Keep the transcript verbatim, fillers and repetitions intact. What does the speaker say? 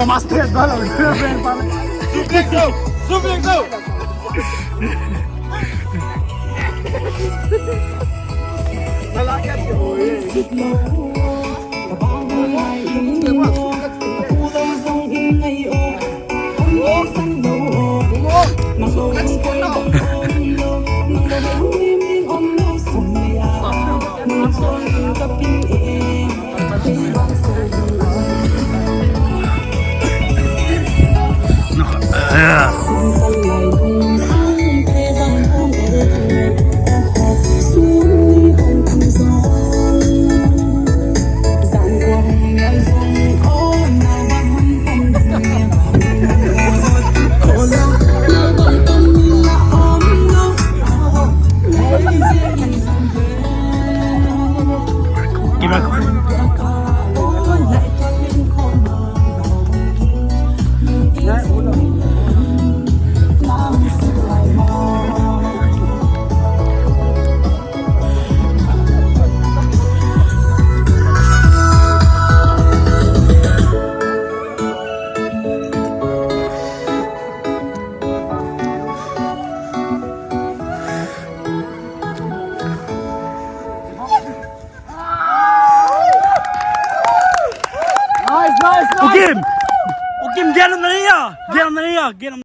Mas pet ba lo. Suplex lo. Suplex lo. Nice, nice, nice. Ukim! Ukim, get him in the ear! Get him in the ear! Get him!